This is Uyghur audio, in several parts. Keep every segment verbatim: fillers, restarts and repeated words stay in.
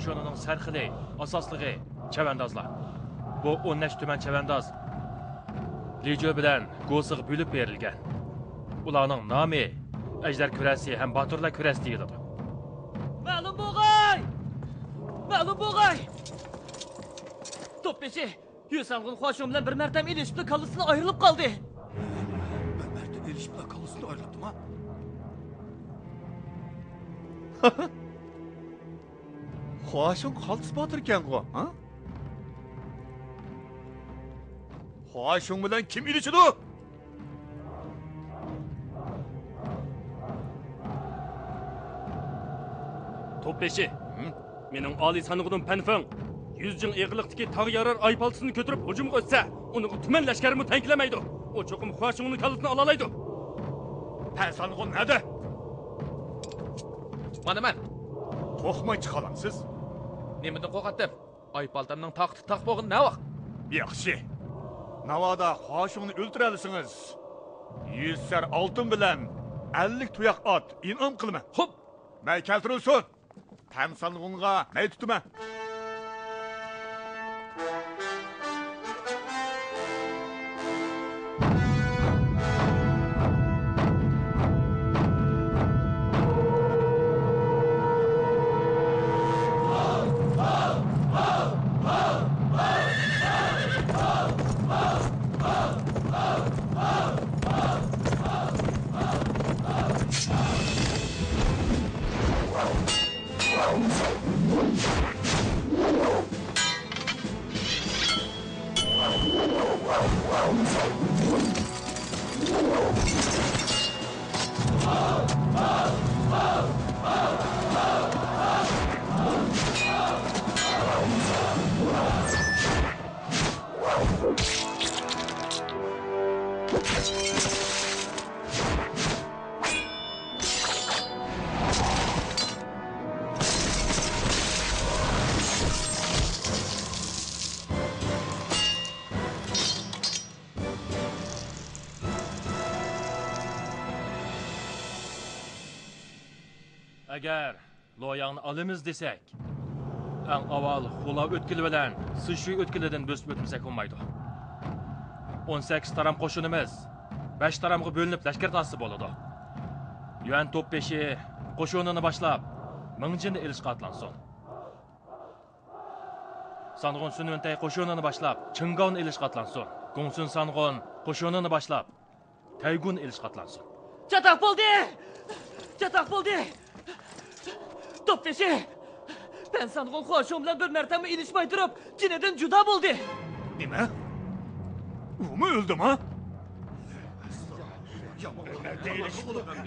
شۇنىڭ سەرخىلى، ئاساسلىقى چەۋەندازلار. بۇ ئون نەچچە تۈمەن چەۋەنداز لىجۇ بىلەن گوسىغا بۆلۈپ بېرىلگەن. ئۇلارنىڭ نامى ئەجدەر كۈرەسى ھەم باتۇرلار كۈرەسى دېيىلىدۇ. مەلۇم بولغاي! مەلۇم بولغاي! توپبېشى، يۈسەنغۇن خۇاشۇڭ بىلەن بىر مەرتەم ئېلىشىپلا كاللىسىنى ئايرىلىپ قالدى. بىر مەرتەم ئېلىشىپلا كاللىسىنى ئايرىلىپتىما؟ خۇاشۇڭ قالتىس باتۇر ئىكەنغۇ، ھە؟ خۇاشۇڭ بىلەن كىم ئېلىشىدۇ؟ توپبېشى. ھىم؟ مېنىڭ ئالىي سانغۇنۇم پەنفېڭ يۈز جىڭ ئېغىرلىقتىكى تاغ يارار ئاي پالتىسىنى كۆتۈرۈپ ھۇجۇمغا ئۆتسە، ئۇنىڭغا تۈمەن لەشكەرمۇ تەڭ كېلەلمەيدۇ. ئۇ چوقۇم خۇاشۇڭنىڭ كاللىسىنى ئالالايدۇ. پەن سانغۇن نەدە؟ مانا مەن. قورقماي چىقالاڭ سىز. نېمىدىن قورقاتتىم؟ ئاي پالتامنىڭ تاختى تاق بولغىنى نەۋاق؟ ياخشى. ناۋادا خۇاشۇڭنى ئۆلتۈرەلىسىڭىز، يۈز سەر ئالتۇن بىلەن ئەللىك تۇياق ئات ئىنئام قىلىمەن. خوپ. مەي كەلتۈرۈلسۇن. پەن سانغۇنغا مەي تۇتىمەن. ئەگەر لوياڭنى ئالىمىز دېسەك، ئەڭ ئاۋۋال خۇلا ئۆتكىلى بىلەن سىشۈي ئۆتكىلىدىن بۆسۈپ ئۆتمىسەك بولمايدۇ. ئون سەككىز تارام قوشۇنىمىز بەش تارامغا بۆلۈنۈپ لەشكەر تارتسا بولىدۇ. يۈەن توپبېشى قوشۇنىنى باشلاپ، مىڭجىنى ئېلىشقا ئاتلانسۇن. سانغۇن سۈنۋېنتەي قوشۇنىنى باشلاپ، چىڭگاۋنى ئېلىشقا ئاتلانسۇن. گۇڭسۈن سانغۇن قوشۇنىنى باشلاپ، تەيگۇنى ئېلىشقا ئاتلانسۇن. چاتاق بولدى! چاتاق بولدى! توپبېشى! پەن سانغۇن خۇاشۇڭ بىلەن بىر مەرتەممۇ ئېلىشماي تۇرۇپ، جېنىدىن جۇدا بولدى. نېمە؟ ئۇمۇ ئۆلدىما؟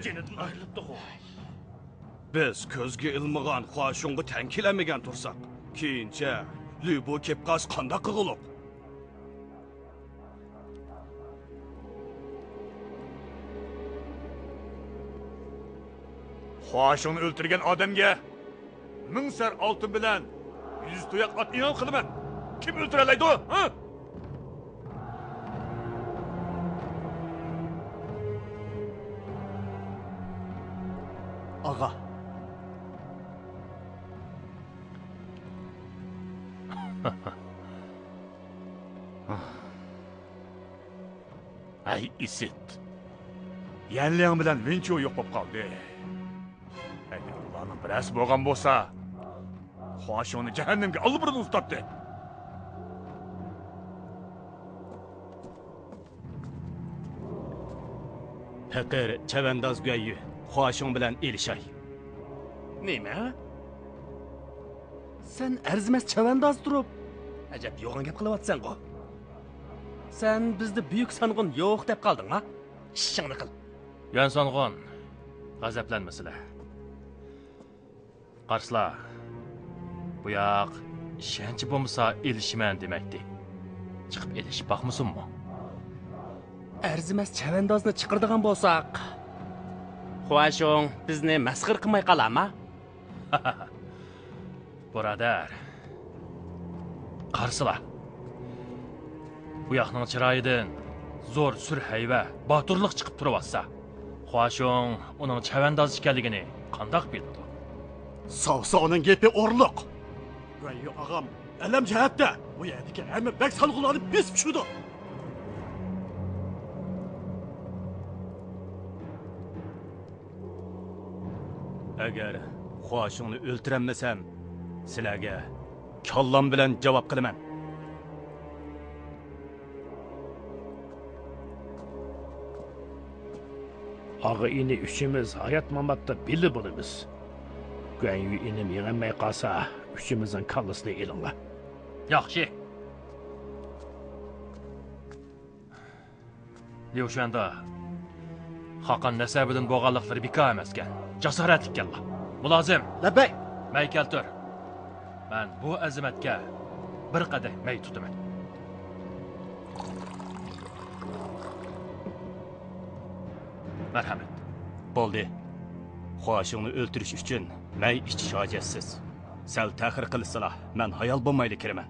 جېنىدىن ئايرىلىپتىغۇ. بىز كۆزگە ئىلمىغان خۇاشۇڭغا تەڭ كېلەلمىگەن تۇرساق، كېيىنچە لۈبۇ كېلىپ قالسا قانداق قىلغۇلۇق؟ خۇاشۇڭنى ئۆلتۈرگەن ئادەمگە مىڭ سەر ئالتۇن بىلەن يۈز تۇياق ئات ئىنئام قىلىمەن. كىم ئۆلتۈرەلەيدۇ، ھە؟ ئاغا. ھەي ئىسىت! يەنلياڭ بىلەن ۋېنچيۇ يوق بولۇپ قالدى. ئەگەر ئۇلارنىڭ بىرەرسى بولغان بولسا، خۇاشۇڭنى جەھەننەمگە ئاللىبۇرۇن ئۇزىتاتتى. پېقىر چەۋەنداز گۇەييۈ، خۇاشۇڭ بىلەن ئېلىشاي. نېمە؟ سەن ئەرزىمەس چەۋەنداز تۇرۇپ، ئەجەب يوغان گەپ قىلىۋاتىسەنغۇ؟ سەن بىزدە بۈيۈك سانغۇن يوق دەپ قالدىڭما؟ ئىشىڭنى قىل. يۈەن سانغۇن، غەزەپلەنمىسىلە. قارىسىلا، بۇياق ئىشەنچى بولمىسا ئېلىشىمەن دېمەيتتى. چىقىپ ئېلىشىپ باقمىسۇنمۇ؟ ئەرزىمەس چەۋەندازنى چىقىرىدىغان بولساق، خۇاشۇڭ بىزنى مەسخىرە قىلماي قالارما؟ بۇرادەر، قارىسىلا. بۇياقنىڭ چىرايىدىن زور سۈر ھەيۋە، باتۇرلۇق چىقىپ تۇرۇۋاتسا، خۇاشۇڭ ئۇنىڭ چەۋەنداز ئىكەنلىكىنى قانداق بىلىدۇ؟ ساۋساۋنىڭ گېپى ئورۇنلۇق. گۇەنيۈ ئاغام، ئەلەم جەھەتتە بۇ يەردىكى ھەممە بەگ سالغۇلارنى بېسىپ چۈشىدۇ. ئەگەر خۇاشىڭنى ئۆلتۈرەلمىسەم، سىلەرگە كاللام بىلەن جاۋاب قىلىمەن. ئاغا ئىنى ئۈچىمىز ھايات-ماماتتا بىللە بولىمىز. گۇەنيۈ ئىنىم يېڭەلمەي قالسا، ئۈچىمىزنىڭ كاللىسىنى ئېلىڭلار. ياخشى. ليۇ شۈەندە خاقان نەسەبىدىن بولغانلىقلىرى بىكار ئەمەسكەن. جاسارەتلىككەنلا. مۇلازىم! لەببەي! مەي كەلتۈر. مەن بۇ ئەزىمەتكە بىر قەدەھ مەي تۇتىمەن. مەرھەمەت. بولدى. خۇاشىڭنى ئۆلتۈرۈش ئۈچۈن مەي ئىچىش ھاجەتسىز. سەل تەخىر قىلسىلا، مەن ھايال بولمايلا كىرىمەن.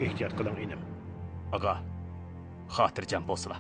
ئېھتىيات قىلىڭ، ئىنىم. ئاغا، خاتىرجەم بولسىلا.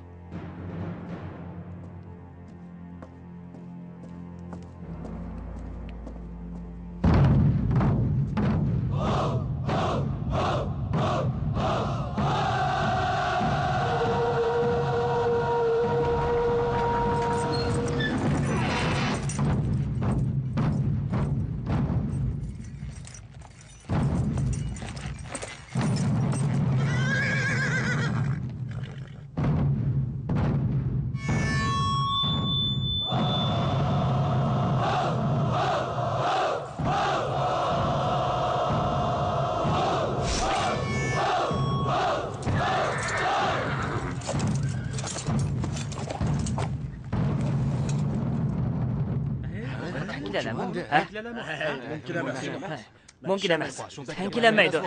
مۇمكىن ئەمەس. تەڭكىلەنمەيدۇ.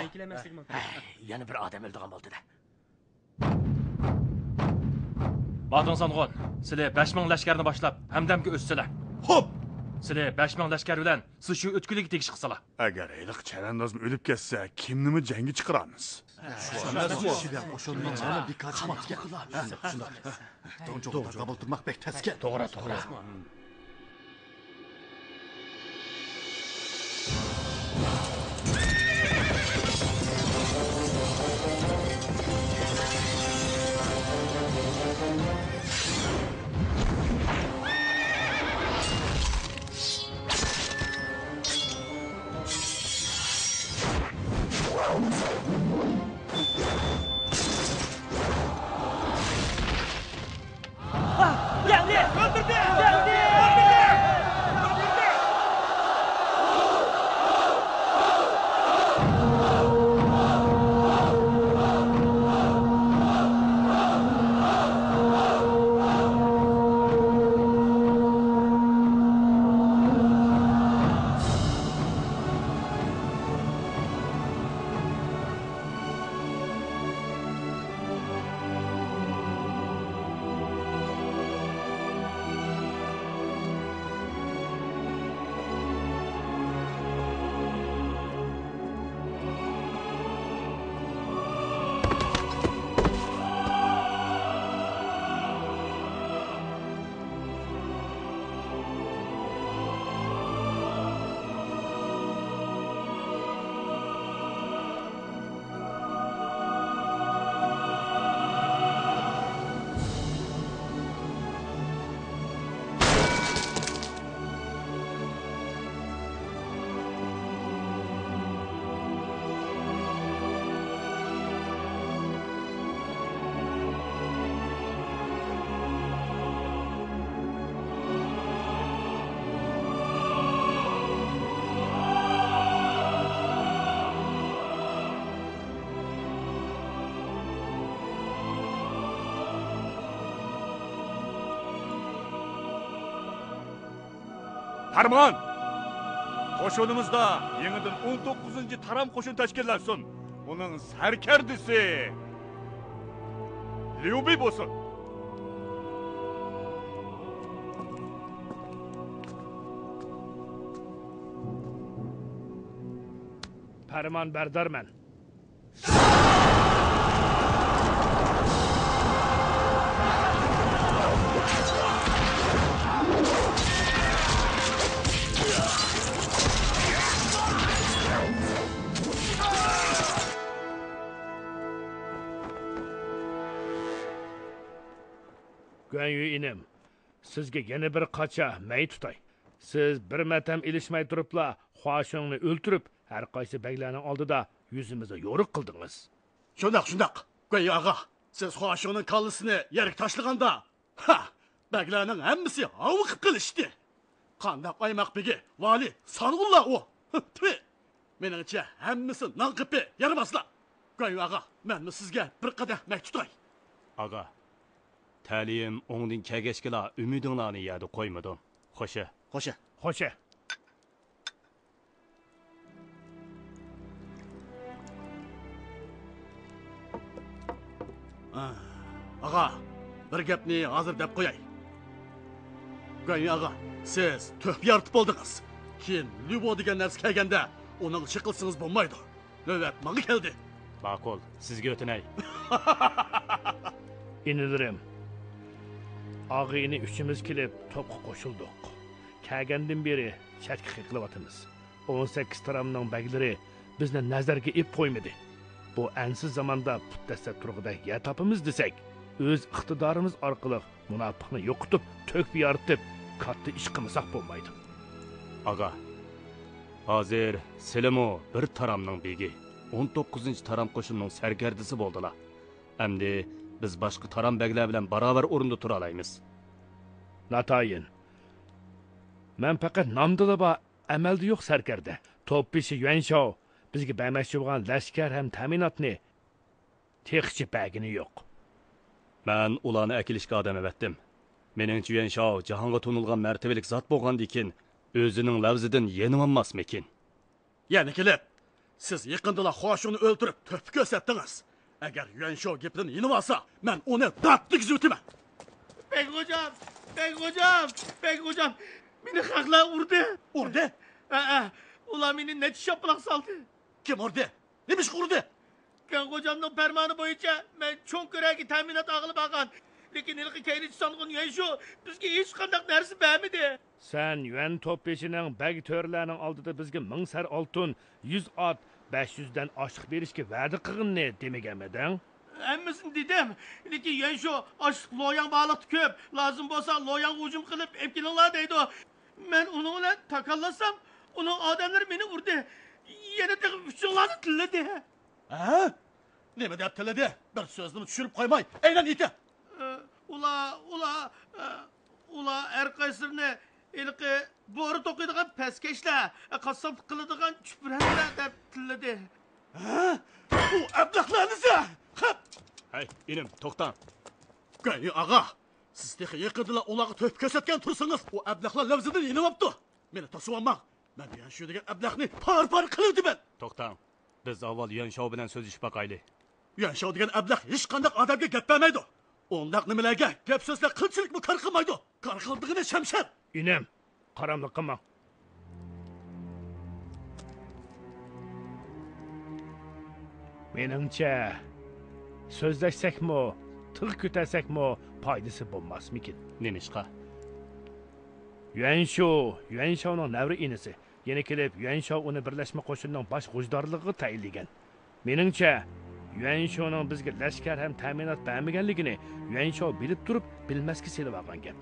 يەنە بىر ئادەم ئۆلىدىغان بولدى-دە. مادىڭ سانغۇن، سىلى بەش مىڭ لەشكەرنى باشلاپ، ھەمدەمگە ئۆتسىلە. خوپ! سىلى بەش مىڭ لەشكەر بىلەن سىشۈ ئۆتكىلىگە تېگىش قىلسىلا. ئەگەر ھېلىقى چەۋەندازمۇ ئۆلۈپ كەتسە، كىمنىمۇ جەڭگە چىقىرارمىز؟ شۇنداق. داۋول تۇرماق بەك تەسكەن. توغرا، توغرا. پەرمان! قوشۇنىمىزدا يېڭىدىن ئون توققۇزىنچى تارام قوشۇن تەشكىللەنسۇن. ئۇنىڭ سەركەردىسى ليۇبى بولسۇن. پەرمان بەردارمەن. گۈەنيۈ ئىنىم، سىزگە يەنە بىر قاچا مەي تۇتاي. سىز بىر مەتەم ئېلىشماي تۇرۇپلا خۇاشۇڭنى ئۆلتۈرۈپ، ھەر قايسى بەگلەرنىڭ ئالدىدا يۈزىمىزنى يورۇق قىلدىڭىز. شۇنداق، شۇنداق. گۈەنيۈ ئاغا، سىز خۇاشۇڭنىڭ كاللىسىنى يەرگە تاشلىغاندا، ھا، بەگلەرنىڭ ھەممىسى ھاۋىقىپ قېلىشتى. قانداق ئايماق بېگى، ۋالىي، سانغۇنلار ئۇ. تۈ! مېنىڭچە، ھەممىسى نان قېپى، يارىماسلار. گۈەنيۈ ئاغا، مەنمۇ سىزگە بىر قەدەھ مەي تۇتاي. ئاغا، تەلىيىم ئوڭدىن كەلگەچكىلا ئۈمىدىڭلارنى يەردە قويمىدىم. خوشە. خوشە. خوشە. ئاغا، بىر گەپنى ھازىر دەپ قوياي. گۈەنيۈ ئاغا، سىز تۆھپە يارىتىپ بولدىڭىز. كېيىن لۈبو دېگەن نەرسە كەلگەندە، ئۇنىڭغا چېقىلسىڭىز بولمايدۇ. نۆۋەت ماڭا كەلدى. ماقۇل، سىزگە ئۆتۈنەي. ئىنىلىرىم، ئاغا-ئىنى ئۈچىمىز كېلىپ توپقا قوشۇلدۇق. كەلگەندىن بېرى چەتكە قېقىلىۋاتىمىز. ئون سەككىز تارامنىڭ بەگلىرى بىزنى نەزەرگە ئېلىپ قويمىدى. بۇ ئەنسىز زاماندا پۇت دەسسەپ تۇرغۇدەك يەر تاپىمىز دېسەك، ئۆز ئىقتىدارىمىز ئارقىلىق مۇناپىقنى يوقىتىپ، تۆھپە يارىتىپ، كاتتا ئىش قىلمىساق بولمايدۇ. ئاغا، ھازىر سىلىمۇ بىر تارامنىڭ بېگى، ئون توققۇزىنچى تارام قوشۇنىنىڭ سەركەردىسى بولدىلا. ئەمدى بىز باشقا تارام بەگلەر بىلەن باراۋەر ئورۇندا تۇرالايمىز. ناتايىن، مەن پەقەت نامدىلا بار، ئەمەلدە يوق سەركەردە. توپبېشى يۈەنشاۋ بىزگە بەرمەكچى بولغان لەشكەر ھەم تەمىناتنى تېخىچە بەرگىنى يوق. مەن ئۇلارنى ئەكېلىشكە ئادەم ئەۋەتتىم. مېنىڭچە، يۈەنشاۋ جاھانغا تونۇلغان مەرتىۋىلىك زات بولغاندىكىن، ئۆزىنىڭ لەۋزىدىن يېنىۋالماسمىكىن؟ يەنە كېلىپ، سىز يېقىندىلا خۇاشۇڭنى ئۆلتۈرۈپ، تۆھپە كۆرسەتتىڭىز. ئەگەر يۈەنشاۋ گېپىدىن يېنىۋالسا، مەن ئۇنى دات دېگۈزۈۋېتىمەن. بەگ غوجام، بەگ غوجام، بەگ غوجام، مېنى خەقلەر ئۇردى. ئۇردى؟ ھەئە، ئۇلار مېنى نەچچە شاپىلاق سالدى. كىم ئۇردى؟ نېمىشقا ئۇردى؟ گۈەن غوجامنىڭ پەرمانى بويىچە مەن چوڭ كۆرەگە تەمىنات ئالغىلى بارغان. لېكىن ھېلىقى كەينىچى سانغۇن يۈەنشۇ بىزگە ھېچقانداق نەرسە بەرمىدى. سەن يۈەن توپبېشىنىڭ بەگ تۆرىلەرنىڭ ئالدىدا بىزگە مىڭ سەر ئالتۇن، يۈز ئات، بەش يۈز دەن ئاشلىق بېرىشكە ۋەدە قىلغىنىنى دېمىگەنمىدىڭ؟ ھەممىسىنى دېدىم. لېكىن يۈەنشۇ ئاشلىق لوياڭ بارلىقتا كۆپ، لازىم بولسا لوياڭغا ھۇجۇم قىلىپ ئېلىپ كېلىڭلار دەيدۇ. مەن ئۇنىڭ بىلەن تاكاللاشسام، ئۇنىڭ ئادەملىرى مېنى ئۇردى. يەنە تېخى ئۈچىڭلارنى تىللىدى. ھە؟ نېمە دەپ تىللىدى؟ بىر سۆزنىمۇ چۈشۈرۈپ قويماي، ئەيلەن ئېيتە. ئە، ئۇلار، ئۇلار، ئە، ئۇلار ھەر قايسىلىرىنى ھېلىقى بورا توقۇيدىغان پەسكەشلەر، ئە، قاسساپلىق قىلىدىغان چۈپرەنلەر دەپ تىللىدى. ھە؟ ئۇ ئەبلەخلەرنىسە! خەپ! ھەي، ئىنىم، توختاڭ. گۇەنيۈ ئاغا، سىز تېخى يېقىندىلا ئۇلارغا تۆھپە كۆرسەتكەن تۇرسىڭىز، ئۇ ئەبلەخلەر لەۋزىدىن يېنىۋاپتۇ. مېنى توسۇۋالماڭ. مەن يۈەنشۇ دېگەن ئەبلەخنى پارە-پارە قىلىۋېتىمەن. توختاڭ. بىز ئاۋۋال يۈەنشاۋ بىلەن سۆزلىشىپ باقايلى. يۈەنشاۋ دېگەن ئەبلەخ ھېچقانداق ئادەمگە گەپ بەرمەيدۇ. ئۇنداق نېمىلەرگە گەپ سۆزلەر قىلچىلىكمۇ كار قىلمايدۇ. كار قىلىدىغىنى شەمشەر. ئىنىم، قاراملىق قىلماڭ. مېنىڭچە، سۆزلەشسەكمۇ، تىغ كۆتەرسەكمۇ پايدىسى بولماسمىكىن؟ نېمىشقا؟ يۈەنشۇ، يۈەنشاۋنىڭ نەۋرە ئىنىسى. يەنە كېلىپ يۈەنشاۋ ئۇنى بىرلەشمە قوشۇننىڭ باش غوجىدارلىقىغا تەيىنلىگەن. مېنىڭچە، يۈەنشۇنىڭ بىزگە لەشكەر ھەم تەمىنات بەرمىگەنلىكىنى يۈەنشاۋ بىلىپ تۇرۇپ بىلمەسكە سېلىۋالغان گەپ.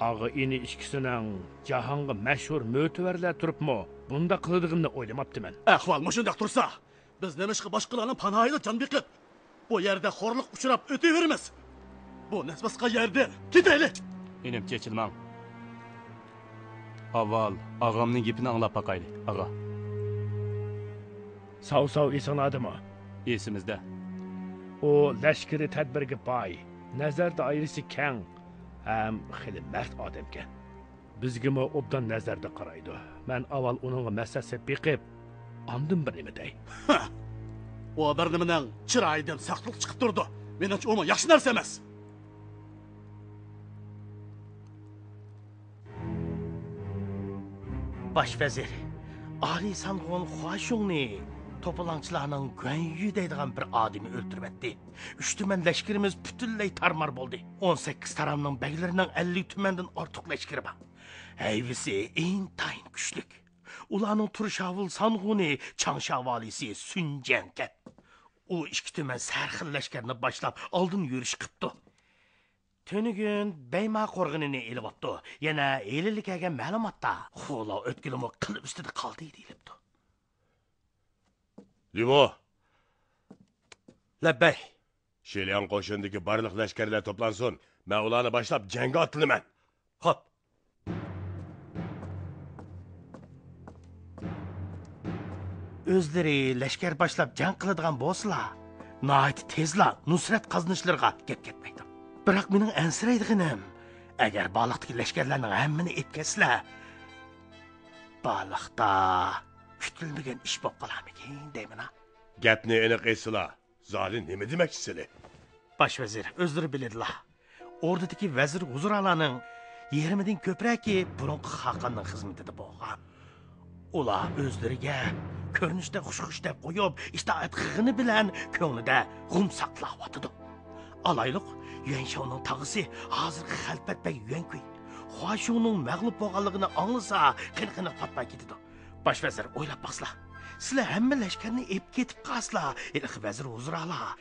ئاغا ئىنى ئىككىسىنىڭ جاھانغا مەشھۇر مۆتىۋەرلەر تۇرۇپمۇ بۇنداق قىلىدىغىنىنى ئويلىماپتىمەن. ئەھۋال مۇشۇنداق تۇرسا، بىز نېمىشقا باشقىلارنىڭ پاناھىدا جان بېقىپ، بۇ يەردە خورلۇققا ئۇچراپ ئۆتۈۋېرىمىز؟ بۇ نەس باسقان يەردىن كېتەيلى! ئىنىم، چېچىلماڭ. ئاۋۋال ئاغامنىڭ گېپىنى ئاڭلاپ باقايلى، ئاغا. ساۋ-ساۋ ئېسىڭلاردىمۇ؟ ئېسىمىزدە. ئۇ لەشكىرىي تەدبىرگە باي، نەزەر دائىرىسى كەڭ ھەم خېلى مەرد ئادەمكەن. بىزگىمۇ ئوبدان نەزەردە قارايدۇ. مەن ئاۋۋال ئۇنىڭغا مەسلىھەت سېلىپ بېقىپ، ئاندىن بىر نېمە دەي. ھە! ئۇ بىر نېمىنىڭ چىرايىدىن ساختىلىق چىقىپ تۇرىدۇ. مېنىڭچە، ئۇمۇ ياخشى نەرسە ئەمەس. باش ۋەزىر، ئالىي سانغۇن خۇاشۇڭنى توپىلاڭچىلارنىڭ گۇەنيۈ دەيدىغان بىر ئادىمى ئۆلتۈرۈۋەتتى. ئۈچ تۈمەن لەشكىرىمىز پۈتۈنلەي تارمار بولدى. ئون سەككىز تارامنىڭ بەگلىرىنىڭ ئەللىك تۈمەندىن ئارتۇق لەشكىرى بار. ھەيۋىسى ئىنتايىن كۈچلۈك. ئۇلارنىڭ تۇرۇشاۋۇل سانغۇنى چاڭشا ۋالىسى سۈن جيەنكەن. ئۇ ئىككى تۈمەن سەرخىل لەشكەرنى باشلاپ، ئالدىن يۈرۈش قىپتۇ. تۈنۈگۈن بەيما قورغىنىنى ئېلىۋاپتۇ. يەنە ھېلىلا كەلگەن مەلۇماتتا خۇلو ئۆتكىلىمۇ قىل ئۈستىدە قالدى دېيىلىپتۇ. لىۋو! لەببەي! شىلياڭ قوشۇنىدىكى بارلىق لەشكەرلەر توپلانسۇن. مەن ئۇلارنى باشلاپ جەڭگە ئاتلىنىمەن. خوپ. ئۆزلىرى لەشكەر باشلاپ جەڭ قىلىدىغان بولسىلا، ناھايىتى تېزلا نۇسرەت قازىنىشلىرىغا گەپ كەتمەيدۇ. بىراق مېنىڭ ئەنسىرەيدىغىنىم، ئەگەر بارلىقتىكى لەشكەرلەرنىڭ ھەممىنى ئېلىپ كەتسىلە، بارلىقتا كۈتۈلمىگەن ئىش بولۇپ قالارمىكىن دەيمەن ھا. گەپنى ئېنىق ئېيتسىلا، زادى نېمە دېمەكچىسىلى؟ باش ۋەزىر، ئۆزلىرى بىلىدىلا. ئوردىدىكى ۋەزىر ۋۇزۇرالارنىڭ يېرىمىدىن كۆپرەكى بۇرۇنقى خاقاننىڭ خىزمىتىدە بولغان. ئۇلار ئۆزلىرىگە كۆرۈنۈشتە خۇش-خۇش دەپ قويۇپ، ئىتائەت قىلغىنى بىلەن كۆڭلىدە غۇم ساقلاۋاتىدۇ. ئالايلۇق، يۈەنشاۋنىڭ تاغىسى ھازىرقى خەلپەت بەگ يۈەنكۈي خۇاشۇنىڭ مەغلۇپ بولغانلىقىنى ئاڭلىسا، قېنىقىنى پاتماي كېتىدۇ. باش ۋەزىر، ئويلاپ باقسىلا، سىلەر ھەممە لەشكەرنى ئېلىپ كېتىپ قالسىلا، ھېلىقى ۋەزىر ۋۇزۇرالار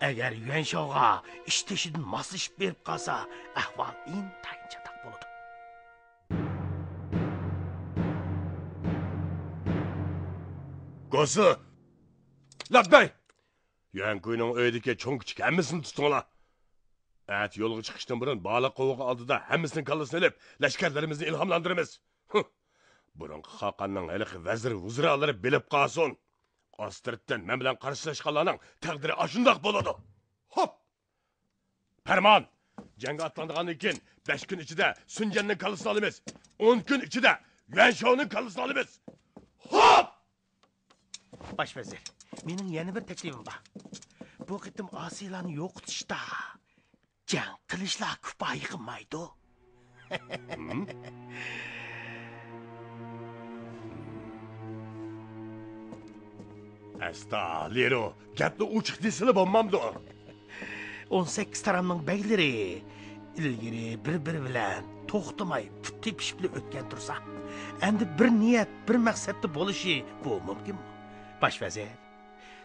ئەگەر يۈەنشاۋغا ئىش تېشىدىن ماسلىشىپ بېرىپ قالسا، ئەھۋال ئىنتايىن چاتاق بولىدۇ. گوسى! لەببەي! يۈەنكۇينىڭ ئۆيىدىكى چوڭ-كىچىك ھەممىسىنى تۇتۇڭلار. ئەتە يولغا چىقىشتىن بۇرۇن بالىق قوۋۇقى ئالدىدا ھەممىسىنىڭ كاللىسىنى ئېلىپ، لەشكەرلىرىمىزنى ئىلھاملاندۇرىمىز. ھىم. بۇرۇنقى خاقاننىڭ ھېلىقى ۋەزىر ۋۇزۇرالىرى بىلىپ قالسۇن. ئاستىرتتىن مەن بىلەن قارشىلاشقانلارنىڭ تەقدىرى ئاشۇنداق بولىدۇ. خوپ! پەرمان! جەڭگە ئاتلانغاندىن كېيىن بەش كۈن ئىچىدە سۈنجەننىڭ كاللىسىنى ئالىمىز. ئون كۈن ئىچىدە يۈەنشاۋنىڭ كاللىسىنى ئالىمىز. خوپ! باش ۋەزىر، مېنىڭ يەنە بىر تەكلىپىم بار. بۇ قېتىم ئاسىيلارنى يوقىتىشتا جەڭ قىلىشلا كۇپايە قىلمايدۇ. ھىم؟ ئەستا، لىرۇ، گەپنى ئوچۇق دېسىلا بولمامدۇ؟ ئون سەككىز تارامنىڭ بەگلىرى ئىلگىرى بىر-بىرى بىلەن توختىماي پۇت تېپىشىپلا ئۆتكەن تۇرسا، ئەمدى بىر نىيەت، بىر مەقسەتتە بولۇشى بۇ مۇمكىنمۇ؟ باش ۋەزىر،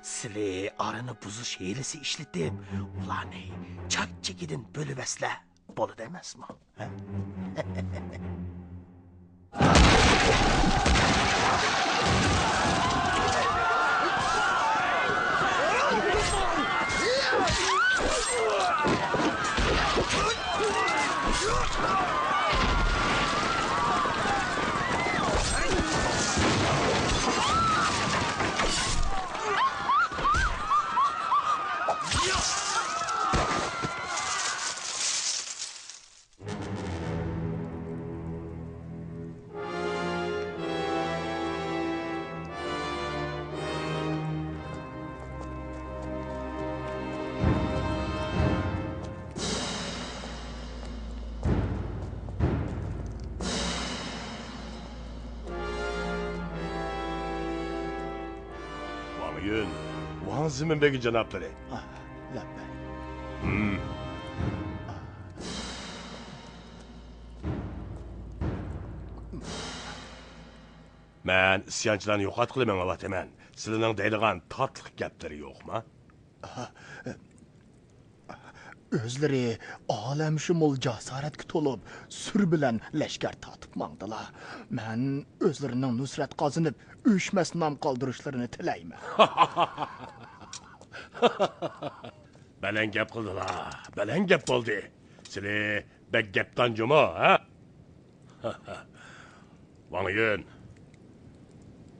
سىلى ئارىنى بۇزۇش ھىيلىسى ئىشلىتىپ، ئۇلارنى چاك-چېكىدىن بۆلۈۋەتسىلە بولىدۇ ئەمەسمۇ؟ ھە؟ ۋاڭ يۈن، ۋاڭ زېمىن بېگى جانابلىرى. ئاھ، لەببەي. ھىم. مەن ئىسيانچىلارنى يوقاتقىلى مېڭىۋاتىمەن. سىلىنىڭ دەيدىغان تاتلىق گەپلىرى يوقما؟ ئۆزلىرى ئالەمشۇمۇل جاسارەتكە تولۇپ، سۈر بىلەن لەشكەر تارتىپ ماڭدىلا. مەن ئۆزلىرىنىڭ نۇسرەت قازىنىپ، ئۆچمەس نام قالدۇرۇشلىرىنى تىلەيمەن. بەلەن گەپ قىلدىلا، بەلەن گەپ بولدى. سىلى بەك گەپدان جۇمۇ، ھە؟ ۋاڭ يۈن،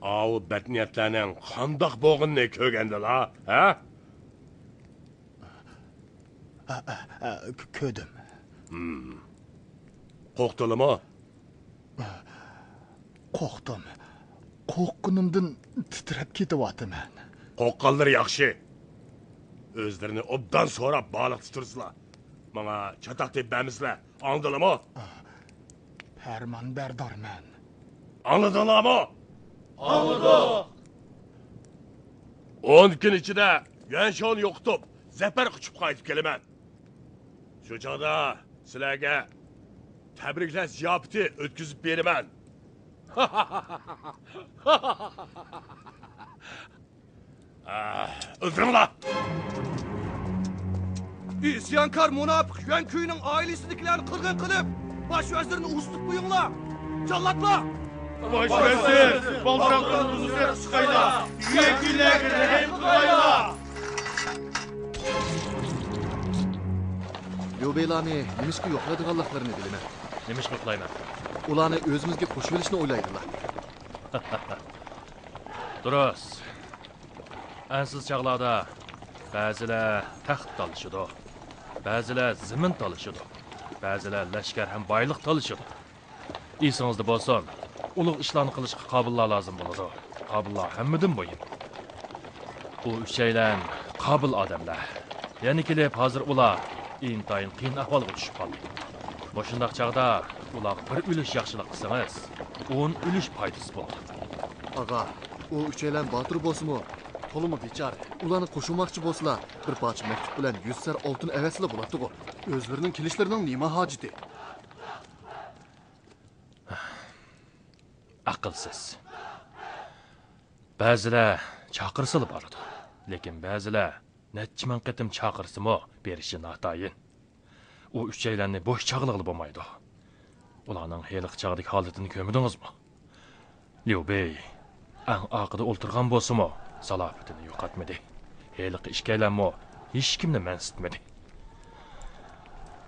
ئاۋۇ بەتنىيەتلەرنىڭ قانداق بولغىنىنى كۆرگەندىلا، ھە؟ ھە، ھە، ھە، كۆ-، كۆردۈم. ھىم. قورقتۇلىمۇ؟ قورقتۇم. قورققىنىمدىن تىترەپ كېتىۋاتىمەن. قورققانلىرى ياخشى. ئۆزلىرىنى ئوبدان سوراپ بالىقتا تۇرسىلا. ماڭا چاتاق تېپىپ بەرمىسىلە. ئاڭلىدىلىمۇ؟ پەرمانبەردارمەن. ئاڭلىدىڭلارمۇ؟ ئاڭلىدۇق. ئون كۈن ئىچىدە يۈەنشاۋنى يوقىتىپ، زەپەر قۇچۇپ قايتىپ كېلىمەن. شۇ چاغدا سىلەرگە تەبرىكلەش زىياپىتى ئۆتكۈزۈپ بېرىمەن. ئاھ، ئۆلتۈرۈڭلار! ئىسيانكار مۇناپىق يۈەن كۈينىڭ ئائىلىسىدىكىلەرنى قىرغىن قىلىپ، باش ۋەزىرنى ئۇزىتىپ قويۇڭلار. جاللاتلار! باش ۋەزىر، بالدۇرراق قولىمىزنى چىقايلا. يۈەن كۈيلەرگە رەھىم قىلايلا. ليۇبېيلارنى نېمىشقا يوقلايدىغانلىقلىرىنى بىلىمەن. نېمىشقا يوقلايمەن؟ ئۇلارنى ئۆزىمىزگە قوشۇۋېلىشنى ئويلايدىلا. دۇرۇس. ئەنسىز چاغلاردا بەزىلەر تەخت تالىشىدۇ، بەزىلەر زېمىن تالىشىدۇ، بەزىلەر لەشكەر ھەم بايلىق تالىشىدۇ. ئېسىڭىزدە بولسۇن، ئۇلۇغ ئىشلارنى قىلىشقا قابىللار لازىم بولىدۇ. قابىللار ھەممىدىن مۇھىم. بۇ ئۈچەيلەن قابىل ئادەملەر. يەنە كېلىپ ھازىر ئۇلار ئىنتايىن قىيىن ئەھۋالغا چۈشۈپ قالدى. مۇشۇنداق چاغدا ئۇلارغا بىر ئۈلۈش ياخشىلىق قىلسىڭىز، ئون ئۈلۈش پايدىسى بولىدۇ. ئاغا، ئۇ ئۈچەيلەن باتۇر بولسىمۇ، تولىمۇ بىچارە. ئۇلارنى قوشۇماقچى بولسىلا، بىر پارچە مەكتۇپ بىلەن يۈز سەر ئالتۇن ئەۋەتسىلا بولاتتىغۇ. ئۆزلىرىنىڭ كېلىشلىرىنىڭ نېمە ھاجىتى؟ ئەقىلسىز. بەزىلەر چاقىرسىلا بارىدۇ، لېكىن بەزىلەر نەچچە مىڭ قېتىم چاقىرسىمۇ بېرىشى ناتايىن. ئۇ ئۈچەيلەننى بوش چاغلىغىلى بولمايدۇ. ئۇلارنىڭ ھېلىقى چاغدىكى ھالىتىنى كۆرمىدىڭىزمۇ؟ ليۇ بېي ئەڭ ئارقىدا ئولتۇرغان بولسىمۇ، سالاپىتىنى يوقاتمىدى. ھېلىقى ئىككىيلەنمۇ ھېچكىمنى مەنسىتمىدى.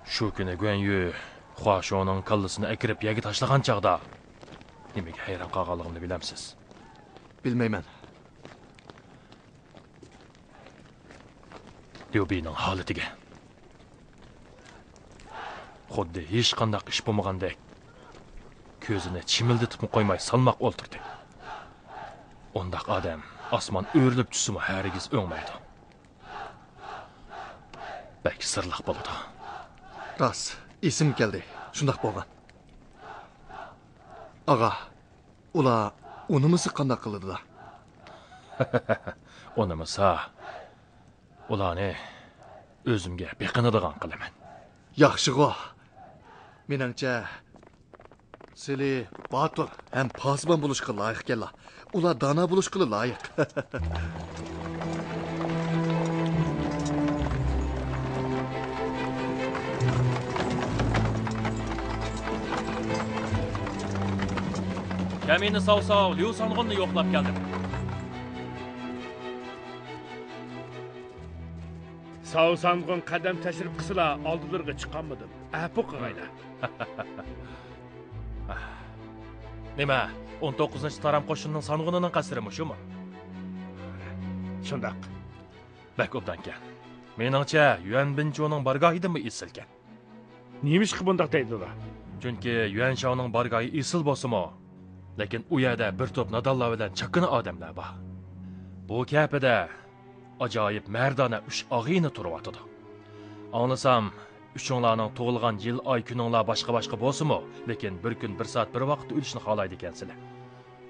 شۇ كۈنى گۇەنيۈ خۇاشۇنىڭ كاللىسىنى ئەكىرىپ يەرگە تاشلىغان چاغدا نېمىگە ھەيران قالغانلىقىمنى بىلەمسىز؟ بىلمەيمەن. ليۇ بېينىڭ ھالىتىگە. خۇددى ھېچقانداق ئىش بولمىغاندەك، كۆزىنى چىمىلدىتىپمۇ قويماي سالماق ئولتۇردى. ئۇنداق ئادەم ئاسمان ئۆرۈلۈپ چۈشسىمۇ ھەرگىز ئۆڭمەيدۇ. بەك سىرلىق بولىدۇ. راست، ئېسىمگە كەلدى. شۇنداق بولغان. ئاغا، ئۇلار ئۇنىمىسا قانداق قىلىدۇ؟ ئۇنىمىسا، ئۇلارنى ئۆزۈمگە بېقىنىدىغان قىلىمەن. ياخشىغۇ. مېنىڭچە، سىلى باتۇر ھەم پاسىبان بولۇشقا لايىق ئىكەنلا. ئۇلار دانا بولۇشقىلا لايىق. كەمىنە ساۋساۋ ليۇ سانغۇننى يوقلاپ كەلدىم. ساۋسانغۇن قەدەم تەشرىپ قىلسىلا، ئالدىلىرىغا چىقالمىدىم. ئەپۇ قىغايلا. نېمە، ئون توققۇزىنچى تارام قوشۇنىنىڭ سانغۇنىنىڭ قەسرى مۇشۇمۇ؟ شۇنداق. بەك ئوبدانكەن. مېنىڭچە، يۈەن بىنچۇنىڭ بارگاھىدىنمۇ ئېسىلكەن. نېمىشقا بۇنداق دەيدۇ؟ چۈنكى يۈەن شاۋنىڭ بارگاھى ئېسىل بولسىمۇ، لېكىن ئۇ يەردە بىر توپ نادانلار بىلەن چاكىنا ئادەملەر بار. بۇ كەپىدە ئاجايىپ مەردانە ئۈچ ئاغىنە تۇرۇۋاتىدۇ. ئاڭلىسام، ئۈچۈڭلارنىڭ تۇغۇلغان يىل، ئاي، كۈنۈڭلار باشقا-باشقا بولسىمۇ، لېكىن بىر كۈن، بىر سائەت، بىر ۋاقىتتا ئۆلۈشنى خالايدىكەنسىلەر.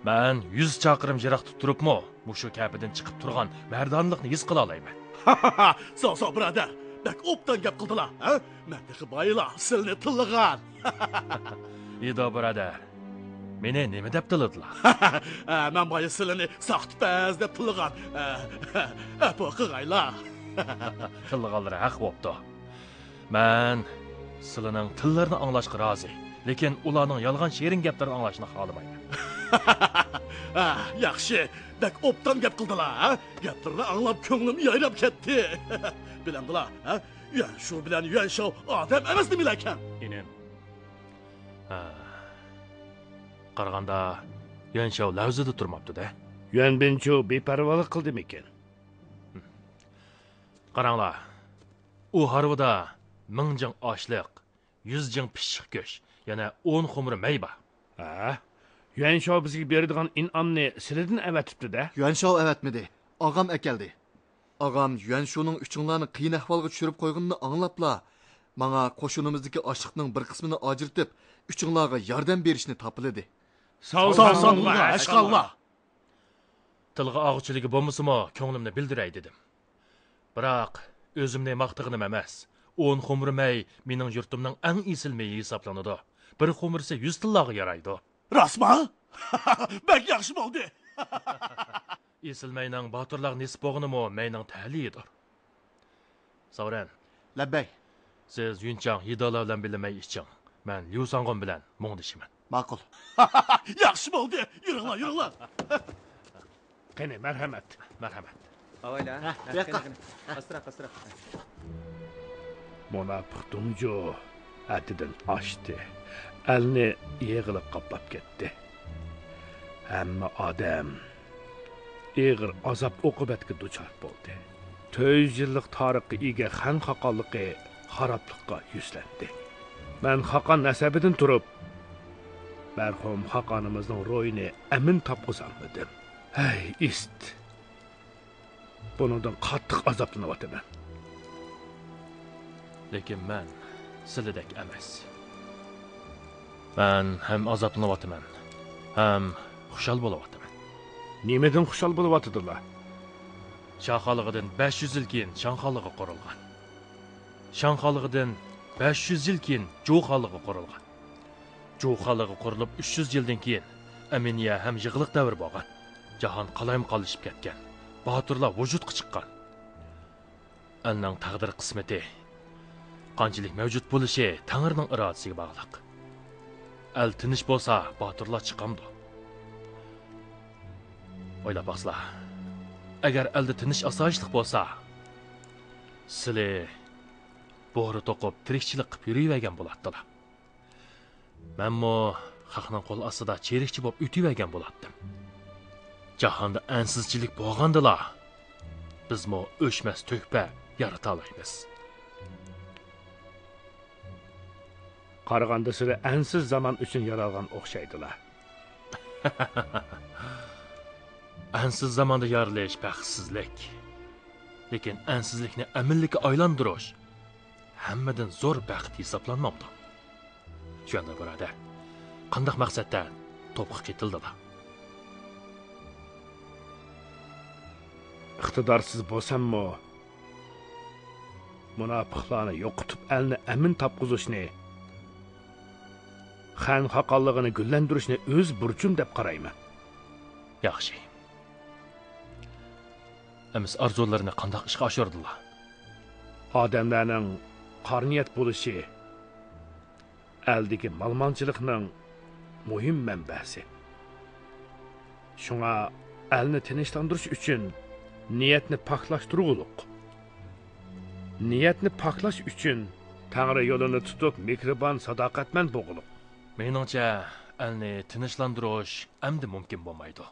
مەن يۈز چاقىرىم يىراقتا تۇرۇپمۇ، مۇشۇ كەپىدىن چىقىپ تۇرغان مەردانىلىقنى ھېس قىلالايمەن. ساۋ ساۋ بۇرادەر، بەك ئوبدان گەپ قىلدىلا، ھە؟ مەن تېخى بايىلا سىلىنى تىللىغان. ئىدو بۇرادەر، مېنى نېمە دەپ تىللىدىلا؟ ھە، مەن بايا سىلىنى ساختىپەز دەپ تىللىغان. ئەپۇ قىغايلا. تىللىغانلىرى ھەق بوپتۇ. مەن سىلىنىڭ تىللىرىنى ئاڭلاشقا رازى، لېكىن ئۇلارنىڭ يالغان شېرىن گەپلىرىنى ئاڭلاشنى خالىمايمەن. ھە، ياخشى، بەك ئوبدان گەپ قىلدىلا، ھە؟ گەپلىرىنى ئاڭلاپ كۆڭلۈم يايراپ كەتتى. بىلەمدىلا، ھە؟ يۈەنشۇ بىلەن يۈەنشاۋ ئادەم ئەمەس نېمىلەركەن؟ ئىنىم. ھە. قارىغاندا، يۈەنشاۋ لەۋزىدە تۇرماپتۇ-دە. يۈەن بىنچۇ بىپەرۋالىق قىلدىمىكىن؟ قاراڭلار، ئۇ ھارۋىدا مىڭ جىڭ ئاشلىق، يۈز جىڭ پىششىق گۆش، يەنە ئون خۇمۇر مەي بار. ھە؟ يۈەنشاۋ بىزگە بېرىدىغان ئىنئامنى سىلىدىن ئەۋەتىپتۇ-دە؟ يۈەنشاۋ ئەۋەتمىدى، ئاغام ئەكەلدى. ئاغام يۈەنشۇنىڭ ئۈچۈڭلارنى قىيىن ئەھۋالغا چۈشۈرۈپ قويغىنىنى ئاڭلاپلا، ماڭا قوشۇنىمىزدىكى ئاشلىقنىڭ بىر قىسمىنى ئاجرىتىپ، ئۈچۈڭلارغا ياردەم بېرىشنى تاپىلىدى. ساۋ ساۋ ساڭلارغا ھەشقاللا! تىلغا ئالغۇچىلىكى بولمىسىمۇ، كۆڭلۈمنى بىلدۈرەي دېدىم. بىراق، ئۆزۈمنى ماختىغىنىم ئەمەس. ئون خۇمۇر مەي مېنىڭ يۇرتۇمنىڭ ئەڭ ئېسىل مېيى ھېسابلىنىدۇ. بىر خۇمۇرسى يۈز تىللاغا يارايدۇ. راستما؟ بەك ياخشى بولدى. ئېسىل مەينىڭ باتۇرلارغا نېسىپ بولغىنىمۇ مەينىڭ تەلىيىدۇر. ساۋرەن، لەببەي. سىز يۈنچاڭ يىدالا بىلەن بىللە مەي ئىچىڭ. مەن ليۇ ساڭغۇن بىلەن مۇڭدىشىمەن. ماقۇل. ياخشى بولدى. يۈرۈڭلار، يۈرۈڭلار. قېنى، مەرھەمەت. مەرھەمەت. ئاۋايلا، ھە، ھە، بۇ ياققا. قېنى، قېنى. ئاستىراق، ئاستىراق. مۇناپىق دۇڭجۇ ھەددىدىن ئاشتى. ئەلنى يېغىلىق قاپلاپ كەتتى. ھەممە ئادەم ئېغىر ئازاب-ئوقۇبەتكە دۇچار بولدى. تۆت يۈز يىللىق تارىخقا ئىگە خەن خاقانلىقى خارابلىققا يۈزلەندى. مەن خاقان نەسەبىدىن تۇرۇپ، مەرھۇم خاقانىمىزنىڭ روھىنى ئەمىن تاپقۇزالمىدىم. ھەي، ئىست! بۇنىڭدىن قاتتىق ئازابلىنىۋاتىمەن. لېكىن مەن سىلىدەك ئەمەس. مەن ھەم ئازابلىنىۋاتىمەن، ھەم خۇشال بولۇۋاتىمەن. نېمىدىن خۇشال بولۇۋاتىدىلا؟ شاخالىغىدىن بەش يۈز يىل كېيىن شاڭخالىغى قۇرۇلغان. شاڭخالىغىدىن بەش يۈز يىل كېيىن جۇخالىغى قۇرۇلغان. جۇخالىغى قۇرۇلۇپ ئۈچ يۈز يىلدىن كېيىن ئەمىنىيە ھەم يېغىلىق دەۋرى بولغان. جاھان قالايمىقانلىشىپ كەتكەن. باتۇرلار ۋۇجۇدقا چىققان. ئەلنىڭ تەقدىر قىسمىتى، قانچىلىك مەۋجۇت بولۇشى تەڭرىنىڭ ئىرادىسىگە باغلىق. ئەل تىنچ بولسا، باتۇرلار چىقامدۇ؟ ئويلاپ باقسىلا، ئەگەر ئەلدە تىنچ-ئاسايىشلىق بولسا، سىلى بورا توقۇپ، تىرىكچىلىك قىپ يۈرۈۋەرگەن بولاتتىلا. مەنمۇ خەقنىڭ قول ئاستىدا چېرىكچى بولۇپ ئۆتۈۋەرگەن بولاتتىم. جاھاندا ئەنسىزچىلىك بولغاندىلا، بىزمۇ ئۆچمەس تۆھپە يارىتالايمىز. قارىغاندا سىلى ئەنسىز زامان ئۈچۈن يارالغان ئوخشايدىلا. ئەنسىز زاماندا يارىلىش بەختسىزلىك. لېكىن ئەنسىزلىكنى ئەمىنلىككە ئايلاندۇرۇش ھەممىدىن زور بەخت ھېسابلانمامدۇ؟ چۈەندە بۇرادەر، قانداق مەقسەتتە توپقا قېتىلدىلا؟ ئىقتىدارسىز بولساممۇ، مۇناپىقلارنى يوقىتىپ، ئەلنى ئەمىن تاپقۇزۇشنى، خەن خاقانلىقىنى گۈللەندۈرۈشنى ئۆز بۇرچۇم دەپ قارايمەن. ياخشى. ئەمىسە ئارزۇلىرىنى قانداق ئىشقا ئاشۇردىلا؟ ئادەملەرنىڭ قارا نىيەت بولۇشى ئەلدىكى مالىمانچىلىقنىڭ مۇھىم مەنبەسى. شۇڭا ئەلنى تىنچلاندۇرۇش ئۈچۈن نىيەتنى پاكلاشتۇرغۇلۇق. نىيەتنى پاكلاش ئۈچۈن تەڭرى يولىنى تۇتۇپ، مېھرىبان، ساداقەتمەن بولغۇلۇق. مېنىڭچە، ئەلنى تىنچلاندۇرۇش ئەمدى مۇمكىن بولمايدۇ.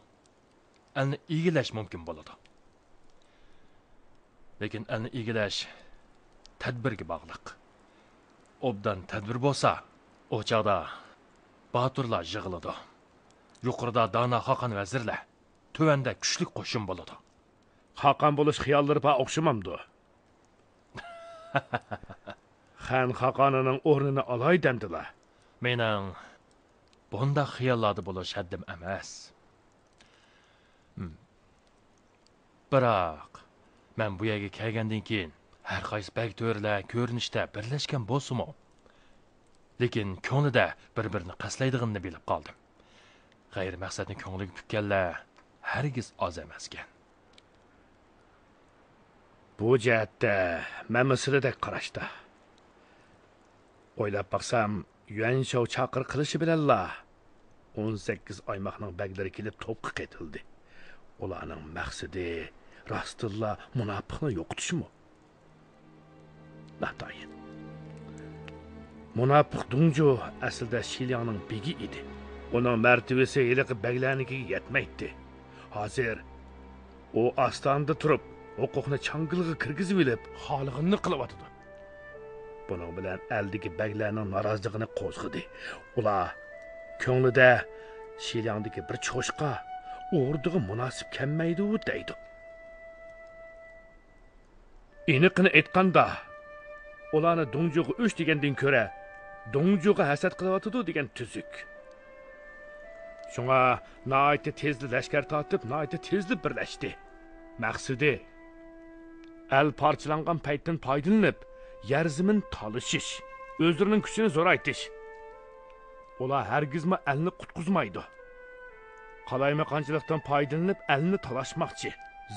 ئەلنى ئىگىلەش مۇمكىن بولىدۇ. لېكىن ئەلنى ئىگىلەش تەدبىرگە باغلىق. ئوبدان تەدبىر بولسا، ئۇ چاغدا باتۇرلار يىغىلىدۇ. يۇقىرىدا دانا خاقان ۋەزىرلەر، تۆۋەندە كۈچلۈك قوشۇن بولىدۇ. خاقان بولۇش خىياللىرى بار ئوخشىمامدۇ؟ خەن خاقانىنىڭ ئورنىنى ئالاي دەمدىلا. مېنىڭ بۇنداق خىياللاردا بولۇش ھەددىم ئەمەس. ھىم. بىراق، مەن بۇ يەرگە كەلگەندىن كېيىن، ھەر قايسى بەگ تۆرىلەر كۆرۈنۈشتە بىرلەشكەن بولسىمۇ، لېكىن كۆڭلىدە بىر-بىرىنى قەستلەيدىغىنىنى بىلىپ قالدىم. غەيرىي مەقسەتنى كۆڭلىگە پۈككەنلەر ھەرگىز ئاز ئەمەسكەن. بۇ جەھەتتە مەنمۇ سىلىدەك قاراشتا. ئويلاپ باقسام، يۈەنشاۋ چاقىرىق قىلىشى بىلەنلا ئون سەككىز ئايماقنىڭ بەگلىرى كېلىپ توپقا قېتىلدى. ئۇلارنىڭ مەقسىتى راستتىنلا مۇناپىقنى يوقىتىشمۇ؟ ناتايىن. مۇناپىق دۇڭجۇ ئەسلىدە شىلياڭنىڭ بېگى ئىدى. ئۇنىڭ مەرتىۋىسى ھېلىقى بەگلەرنىڭكىگە يەتمەيتتى. ھازىر ئۇ ئاستانىدا تۇرۇپ، ھوقۇقنى چاڭگىلغا كىرگۈزۈۋېلىپ، خالىغىنىنى قىلىۋاتىدۇ. بۇنىڭ بىلەن ئەلدىكى بەگلەرنىڭ نارازىلىقىنى قوزغىدى. ئۇلار كۆڭلىدە، شىلياڭدىكى بىر چوشقا ئوردىغا مۇناسىپ كەلمەيدۇ، دەيدۇ. ئېنىقىنى ئېيتقاندا، ئۇلارنى دۇڭجۇغا ئۆچ دېگەندىن كۆرە، دۇڭجۇغا ھەسەت قىلىۋاتىدۇ دېگەن تۈزۈك. شۇڭا ناھايىتى تېزلا لەشكەر تارتىپ، ناھايىتى تېزلا بىرلەشتى. مەقسىتى، ئەل پارچىلانغان پەيتتىن پايدىلىنىپ، يەر زېمىن تالىشىش، ئۆزلىرىنىڭ كۈچىنى زورايتىش. ئۇلار ھەرگىزمۇ ئەلنى قۇتقۇزمايدۇ. قالايمىقانچىلىقتىن پايدىلىنىپ، ئەلنى تالاشماقچى،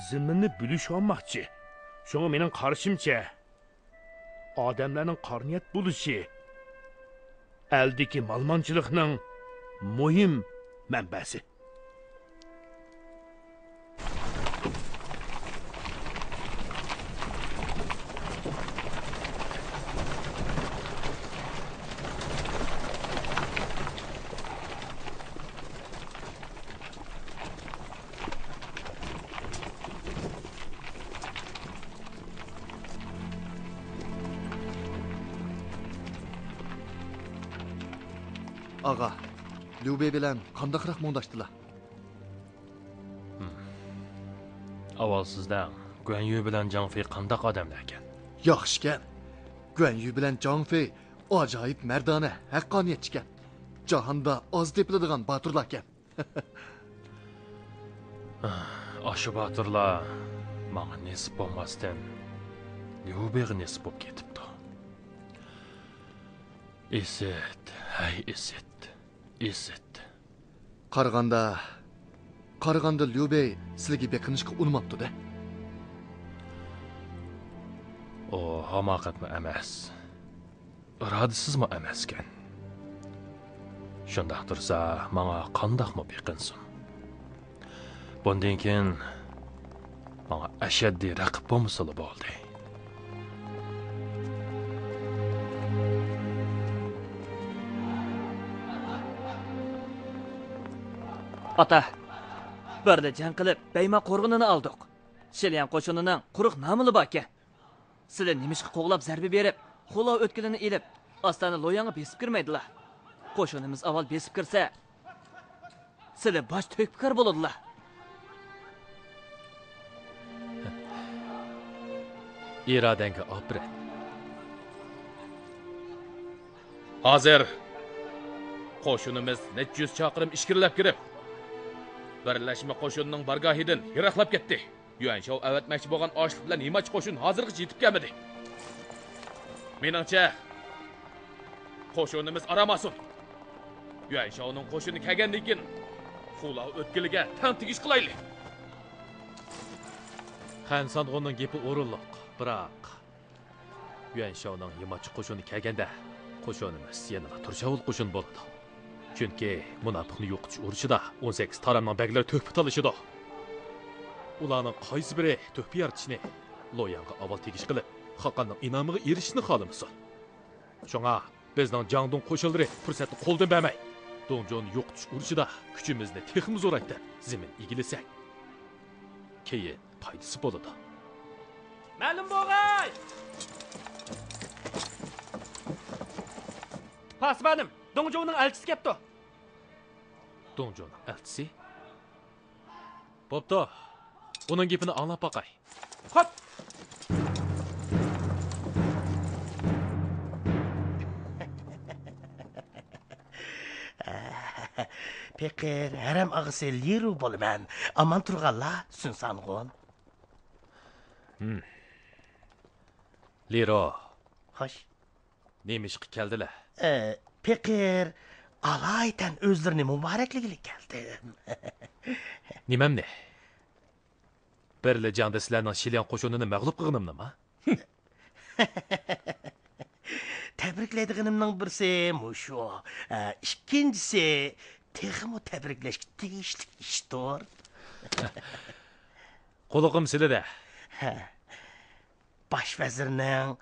زېمىننى بۆلۈشۈۋالماقچى. شۇڭا مېنىڭ قارىشىمچە، ئادەملەرنىڭ قارا نىيەت بولۇشى ئەلدىكى مالىمانچىلىقنىڭ مۇھىم مەنبەسى. ئاغا، ليۇبېي بىلەن قانداقراق مۇڭداشتىلا؟ ئاۋۋال سىز دەڭ، گۇەنيۈ بىلەن جاڭ فېي قانداق ئادەملەركەن؟ ياخشىكەن. گۇەنيۈ بىلەن جاڭ فېي ئاجايىپ مەردانە، ھەققانىيەتچىكەن. جاھاندا ئاز تېپىلىدىغان باتۇرلاركەن. ئاشۇ باتۇرلار ماڭا نېسىپ بولماستىن، ليۇبېيغا نېسىپ بولۇپ كېتىپتۇ. ئىسىت، ھەي ئىسىت، ئىسىت. قارىغاندا، قارىغاندا ليۇبېي سىلىگە بېقىنىشقا ئۇنىماپتۇ-دە. ئۇ ھاماقەتمۇ ئەمەس، ئىرادىسىزمۇ ئەمەسكەن. شۇنداق تۇرسا، ماڭا قانداقمۇ بېقىنسۇن؟ بۇندىن كېيىن ماڭا ئەشەددىي رەقىب بولمىسىلا بولدى. ئاتا، بىرلە جەڭ قىلىپ، بەيما قورغىنىنى ئالدۇق. شىلياڭ قوشۇنىنىڭ قۇرۇق نامىلا باركەن. سىلى نېمىشقا قوغلاپ زەربە بېرىپ، خۇلاۋ ئۆتكىلىنى ئېلىپ، ئاستانە لوياڭغا بېسىپ كىرمەيدىلا؟ قوشۇنىمىز ئاۋۋال بېسىپ كىرسە، سىلى باش تۆھپىكار بولىدىلا. ئىرادەڭگە ئاپىرىن. ھازىر قوشۇنىمىز نەچچە يۈز چاقىرىم ئىچكىرىلەپ كىرىپ، بىرلەشمە قوشۇننىڭ بارگاھىدىن يىراقلاپ كەتتى. يۈەنشاۋ ئەۋەتمەكچى بولغان ئاشلىق بىلەن يېمەچ قوشۇن ھازىرغىچە يېتىپ كەلمىدى. مېنىڭچە، قوشۇنىمىز ئارام ئالسۇن. يۈەنشاۋنىڭ قوشۇنى كەلگەندىن كېيىن، خۇلاۋ ئۆتكىلىگە تەڭ تېگىش قىلايلى. خەن سانغۇننىڭ گېپى ئورۇنلۇق، بىراق، يۈەنشاۋنىڭ يېماچ قوشۇنى كەلگەندە، قوشۇنىمىز يەنىلا تۇرشاۋۇل قوشۇن بولىدۇ. چۈنكى مۇناپىقنى يوقىتىش ئۇرۇشىدا ئون سەككىز تارامنىڭ بەگلىرى تۆھپە تالىشىدۇ. ئۇلارنىڭ قايسى بىرى تۆھپە يارىتىشنى، لوياڭغا ئاۋۋال تېگىش قىلىپ، خاقاننىڭ ئىنئامىغا ئېرىشىشنى خالىمىسۇن؟ شۇڭا بىزنىڭ جاڭدۇڭ قوشۇنلىرى پۇرسەتنى قولدىن بەرمەي، دۇڭجۇنى يوقىتىش ئۇرۇشىدا كۈچىمىزنى تېخىمۇ زورايتىپ، زېمىن ئىگىلىسەك، كېيىن پايدىسى بولىدۇ. مەلۇم بولغاي! پاسىبانىم، دۇڭجۇنىڭ ئەلچىسى كەپتۇ. دۇڭجۇنىڭ ئەلچىسى؟ بوپتۇ، ئۇنىڭ گېپىنى ئاڭلاپ باقاي. خوپ! پېقىر، ھەرەم ئاغىسى لىرۇ بولىمەن. ئامان تۇرغانلا، سۈنسانغۇن. ھىم. لىرۇ. خوش. نېمە ئىشقا كەلدىلە؟ ئە، پېقىر، ئالايىتەن ئۆزلىرىنى مۇبارەكلىگىلى كەلدىم. نېمەمنى؟ بىرلا جەڭدە سىلەرنىڭ شىلياڭ قوشۇنىنى مەغلۇپ قىلغىنىمنىما؟ تەبرىكلەيدىغىنىمنىڭ بىرسى مۇشۇ. ئە، ئىككىنچىسى، تېخىمۇ تەبرىكلەشكە تېگىشلىك ئىشتۇر. قۇلىقىم سىلىدە. ھە. باش ۋەزىرنىڭ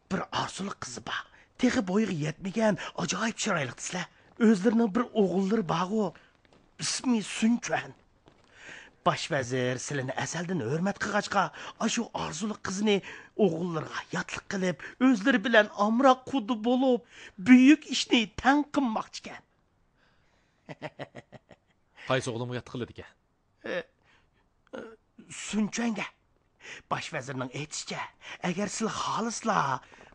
بىر ئارزۇلۇق قىزى بار. تېخى بويىغا يەتمىگەن ئاجايىپ چىرايلىق دېسىلە. ئۆزلىرىنىڭ بىر ئوغۇللىرى بارغۇ. ئىسمى سۈنچۈەن. باش ۋەزىر سىلىنى ئەزەلدىن ھۆرمەت قىلغاچقا، ئاشۇ ئارزۇلۇق قىزىنى ئوغۇللىرىغا ياتلىق قىلىپ، ئۆزلىرى بىلەن ئامراق قۇدا بولۇپ، بۈيۈك ئىشنى تەڭ قىلماقچىكەن. قايسى ئوغلۇمغا ياتلىق قىلىدىكەن؟ ئە، ئە، سۈنچۈەنگە. باش ۋەزىرنىڭ ئېيتىشىچە، ئەگەر سىلە خالىسىلا،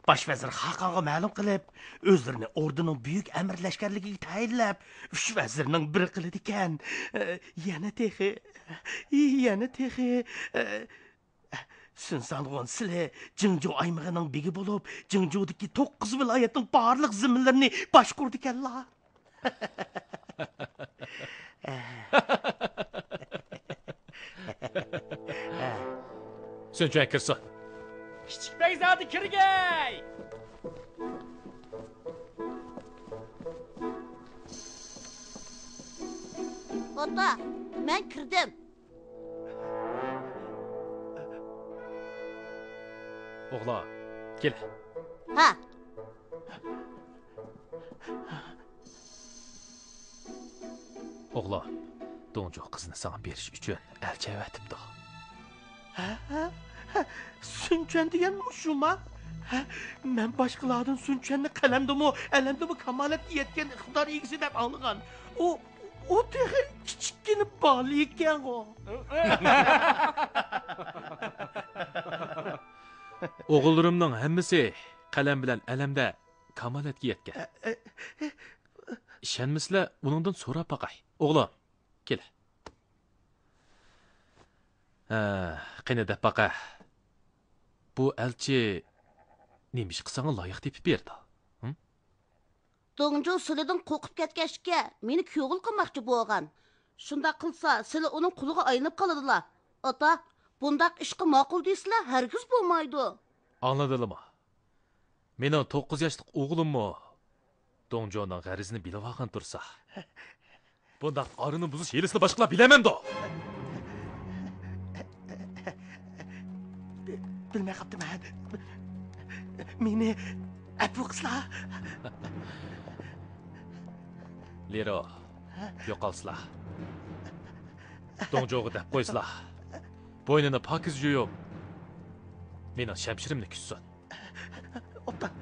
باش ۋەزىر خاقانغا مەلۇم قىلىپ، ئۆزلىرىنى ئوردىنىڭ بۈيۈك ئەمىر لەشكەرلىكىگە تەيىنلەپ، ئۈچ ۋەزىرنىڭ بىرى قىلىدىكەن. ئە، يەنە تېخى، يەنە تېخى، ئە، سۈنسانغۇن سىلى جىڭجۇ ئايمىقىنىڭ بېگى بولۇپ، جىڭجۇدىكى توققۇز ۋىلايەتنىڭ بارلىق زېمىنلىرىنى باشقۇرىدىكەنلا. سۈنچۈەن كىرسۇن. كىچىك بەگزادە كىرگەي! ئاتا، مەن كىردىم. ئوغلان، كېلە. ھە. ئوغلان، دۇڭجۇ قىزنى ساڭا بېرىش ئۈچۈن ئەلچى ئەۋەتىپتۇ. ھە؟ ھە؟ ھە؟ سۈنچۈەن دېگەن مۇشۇما؟ ھە؟ مەن باشقىلاردىن سۈنچۈەننى قەلەمدىمۇ، ئەلەمدىمۇ كامالەتكە يەتكەن ئىقتىدار ئىگىسى دەپ ئاڭلىغان. ئۇ، ئۇ تېخى كىچىككىنە بالا ئىكەنغۇ. ئوغۇللىرىمنىڭ ھەممىسى قەلەم بىلەن ئەلەمدە كامالەتكە يەتكەن. ئىشەنمىسىلەر، ئۇنىڭدىن سوراپ باقاي. ئوغلۇم، كېلە. ھە، قېنى دەپ باقە. بۇ ئەلچى نېمىشقا ساڭا لايىق تېپىپ بېرىدۇ؟ ھىم؟ دۇڭجۇ سىلىدىن قورقۇپ كەتكەچكە، مېنى كۆڭۈل قىلماقچى بولغان. شۇنداق قىلسا، سىلى ئۇنىڭ قۇلىغا ئايلىنىپ قالىدىلا. ئاتا، بۇنداق ئىشقا ماقۇل دېسىلە، ھەرگىز بولمايدۇ. ئاڭلىدىلىما؟ مېنىڭ توققۇز ياشلىق ئوغلۇممۇ دۇڭجۇنىڭ غەرىزىنى بىلىۋالغان تۇرسا، بۇنداق ئارىنى بۇزۇش ھىيلىسىنى باشقىلار بىلەلمەمدۇ؟ بىلمەي قاپتىمەن. مېنى ئەپۇ قىلسىلا. لىرو، يوقالسىلا. دۇڭجۇغا دەپ قويسىلا. بوينىنى پاكىز يۇيۇپ، مېنىڭ شەمشىرىمنى كۈتسۇن. ئوبدان.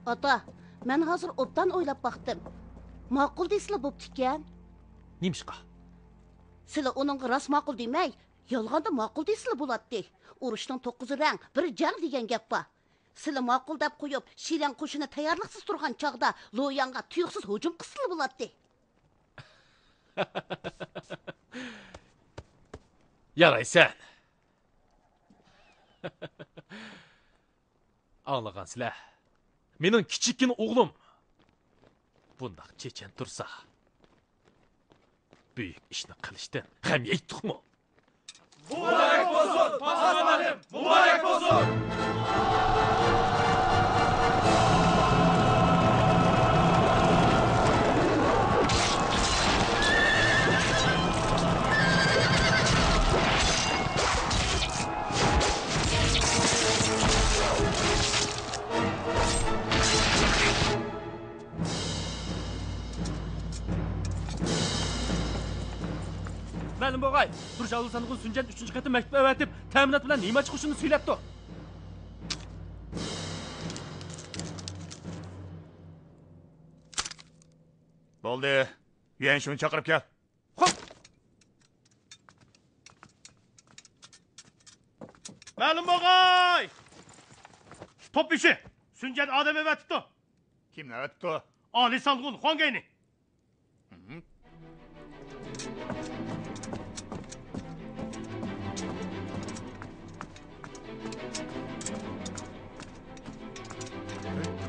ئاتا، مەن ھازىر ئوبدان ئويلاپ باقتىم. ماقۇل دېسىلا بوپتىكەن. نېمىشقا؟ سىلى ئۇنىڭغا راست ماقۇل دېمەي، يالغاندا ماقۇل دېسىلا بولاتتى. ئۇرۇشنىڭ توققۇزى رەڭ، بىرى جەڭ دېگەن گەپ بار. سىلى ماقۇل دەپ قويۇپ، شىلەڭ قوشۇنى تەييارلىقسىز تۇرغان چاغدا لوياڭغا تۇيۇقسىز ھۇجۇم قىلسىلا بولاتتى. يارايسەن. ئاڭلىغانسىلەر. مېنىڭ كىچىككىنە ئوغلۇم بۇنداق چېچەن تۇرسا، بۈيۈك ئىشنى قىلىشتىن غەم يەيتتۇقمۇ؟ مۇبارەك بولسۇن، پاسىبانىم! مۇبارەك بولسۇن! مەلۇم بولغاي، بىر شاۋلۇ سانغۇن سۈنجەن ئۈچىنچى قېتىم مەكتۇپ ئەۋەتىپ، تەمىنات بىلەن نېماچى قوشۇننى سۈيلەپتۇ. بولدى، يۈەنشۇنى چاقىرىپ كەل. خوپ. مەلۇم بولغاي! توپبېشى، سۈنجەن ئادەم ئەۋەتىپتۇ. كىمنى ئەۋەتىپتۇ؟ ئالىي سانغۇن خۇاڭگەينى.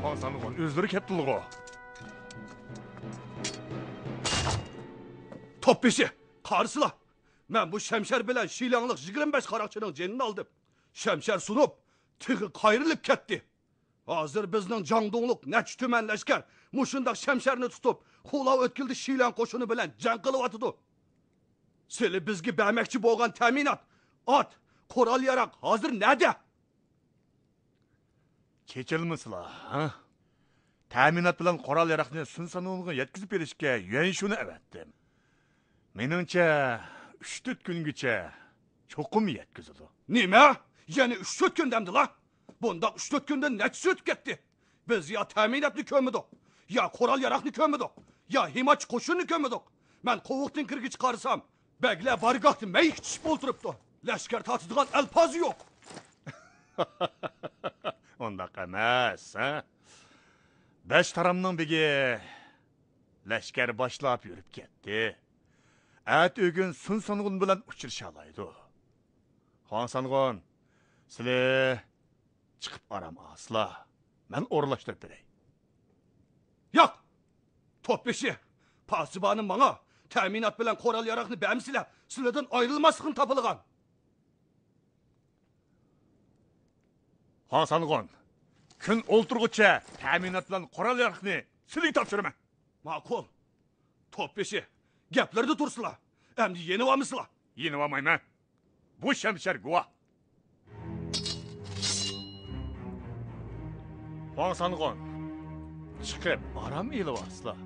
خۇاڭ سانغۇن ئۆزلىرى كەپتىلىغۇ. توپبېشى، قارىسىلا! مەن بۇ شەمشەر بىلەن شىلەڭلىق يىگىرمە بەش قاراقچىنىڭ جېنىنى ئالدىم. شەمشەر سۇنۇپ، تېغى قايرىلىپ كەتتى. ھازىر بىزنىڭ جاڭدۇڭلۇق نەچچە تۈمەن لەشكەر مۇشۇنداق شەمشەرنى تۇتۇپ، خۇلاۋ ئۆتكىلىدە شىلەڭ قوشۇنى بىلەن جەڭ قىلىۋاتىدۇ. سىلى بىزگە بەرمەكچى بولغان تەمىنات، ئات، قورال-ياراق ھازىر نەدە؟ چېچىلمىسىلا، ھە؟ تەمىنات بىلەن قورال-ياراقنى سۇن سانۇنغا يەتكۈزۈپ بېرىشكە يۈەنشۇنى ئەۋەتتىم. مېنىڭچە، ئۈچ-تۆت كۈنگىچە چوقۇم يەتكۈزىدۇ. نېمە؟ يەنە ئۈچ-تۆت كۈن دەمدىلا؟ بۇنداق ئۈچ-تۆت كۈندىن نەچچىسى ئۆتۈپ كەتتى؟ بىز يا تەمىناتنى كۆرمىدۇق، يا قورال-ياراقنى كۆرمىدۇق، يا ھىماچى قوشۇننى كۆرمىدۇق. مەن قوۋۇقتىن كىرگىچە قارىسام، بەگلەر بارگاھتا مەيىك چىشىپ ئولتۇرۇپتۇ. لەشكەر تارتىدىغان ئەلپازى يوق. ئۇنداق ئەمەس، ھە؟ بەش تارامنىڭ بېگى لەشكەر باشلاپ يۈرۈپ كەتتى. ئەتە ئۆگۈن سۇن سانغۇن بىلەن ئۇچرىشالايدۇ. خۇاڭ سانغۇن، سىلى چىقىپ ئارام ئالسىلا، مەن ئورۇنلاشتۇرۇپ بېرەي. ياق! توپبېشى، پاسىبانى ماڭا تەمىنات بىلەن قورال-ياراقنى بەرمىسىلە، سىلىدىن ئايرىلماسلىقنى تاپىلىغان. خۇاڭ سانغۇن، كۈن ئولتۇرغۇچە تەمىنات بىلەن قورال-ياراقنى سىلىگە تاپشۇرىمەن. ماقۇل. توپ بېشى، گەپلىرىدە تۇرسىلا، ئەمدى يېنىۋالمىسىلا. يېنىۋالمايمەن. بۇ شەمشەر گۇۋاھ. ۋاڭ سانغۇن، چىقىپ ئارام ئېلىۋالسىلا.